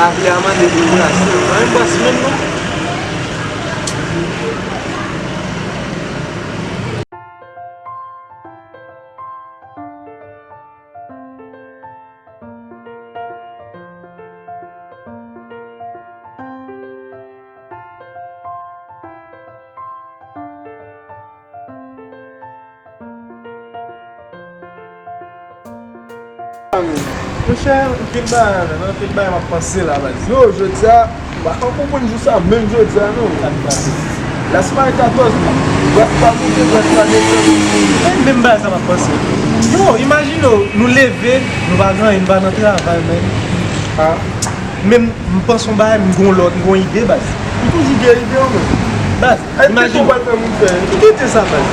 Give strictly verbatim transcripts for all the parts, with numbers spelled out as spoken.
Lavi a mande pou w brase. Mwen menm brase menm non. Monchè, anpil bagay, men anpil bagay m ap panse la, baz. Yo, jodi a, m pa ka konprann jou sa, menm jodi a, non. Sa k pase? Last May katòz, brèf pa moute, brèf pa desann. E menm bagay sa m ap panse. Yo, imajine w, nou leve, nou pa gen anyen, nou pa nan travay, men. Ah. Men m panse yon bagay, m gon lòd, m gon ide, baz. M toujou gen ide, wi, men. Baz, imajine. Kite sa, baz.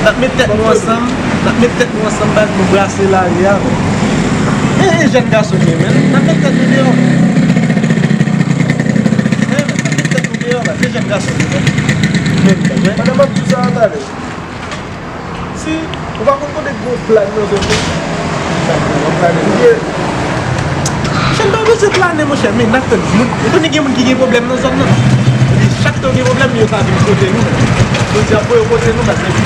N ap met tèt nou ansanm, n ap met tèt nou ansanm, baz, nou brase lari a, men. E, e jèn gason nou ye, men. N ap met tèt nou deyò. E, n ap met tèt nou deyò, baz. E jèn gason nou ye, men. Men, men. Pandan m ap di w sa a talè. Si ou pa konn kote k gen yon plane nan zòn nan, ou ye. Monchè, m pa bezwen plane, monchè, men n ap tann moun. Ou konnen gen moun ki gen pwoblèm nan zòn nan. Epi chak tan yo gen pwoblèm, yo ka vin kote nou. Yo di ap voye yo kote nou, baz, epi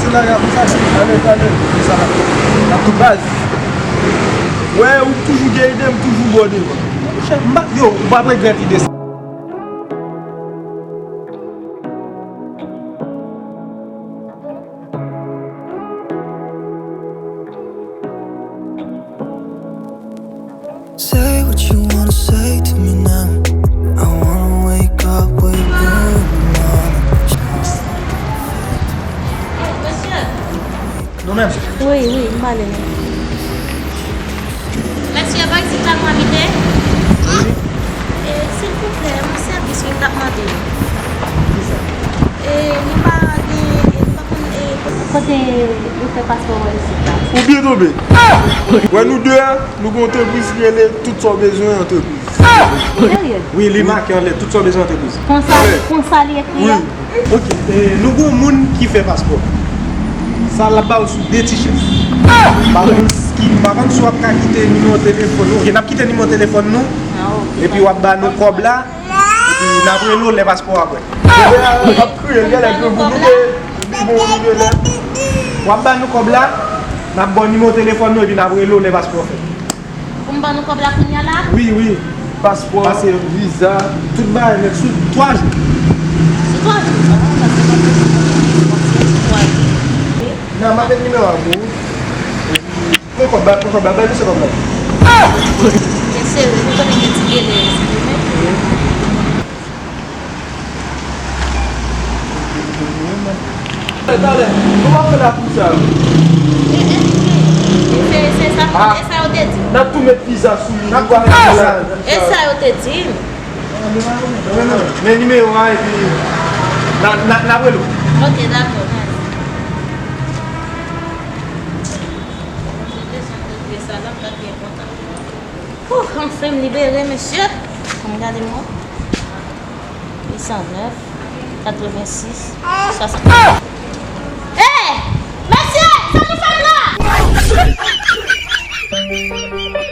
se la y ap sa, ale, ale. Sa, n ap tou baz. Wè, ou toujou gen ide, m toujou ba w devan. Monchè, m pa, yo, ou p ap regrèt ide sa. Say what you wanna say to me now. I wanna wake up with you in the morning. Nou menm? Wi, wi, m pale menm. Mesye, pa isit la nou abite? Wi. E, silvouplè, yon sèvis wi m t ap mande. Kisa? E, nou pa gen, e, nou pa konn, e, kote yo fè paspò an isit la. Ou byen tonbe. Wè nou de a, nou gen yon antrepriz ki rele Tout sa w bezwen antrepriz. Serye? Wi, li make anlè, Tout sa w bezwen antrepriz. Konsa, konsa li ekri a? Wi. Ok, e, nou gon moun ki fè paspò. Sa l ap ba w sou de ti chèf. M pa konn s-, ki, m pa konn si w ap ka kite nimewo telefòn nou. Ok, n ap kite nimewo telefòn nou. Ah, ok. Epi w ap ba nou kòb la. Epi n ap rele w lè paspò a prè. Ap kriye, genlè gen bon nou gen, bon nou genlè. W ap ba nou kòb la, n ap ba w nimewo telefòn nou epi n ap rele w lè paspò fèt. Pou m ban nou kòb la kounye a la? Wi, wi. Paspò, pase viza. Tout bagay nèt sou twa jou. Sou twa jou? Ah, sa se pa posib. Sou twa jou. Nan, m ap met nimewo a pou ou. Pran kòb la, pran kòb la, bay misye kòb la. Byen sere, nou konnen gen ti delè, si nou mèt. Talè, talè, nou pa fè la pou sa. E, e, e, e, se, se sa, e sa yo te di. N ap tou met viza sou li, nou pa fè la. E sa yo te di. Men nimewo a, epi n a, n a, n ap rele w. Ok, dakò, mèsi. Ouh, anfen m libere, mesye. Ann gade mwen. Uit san nèf, katrevensis, swasant. Hey! Mesye, sa nou fè m la?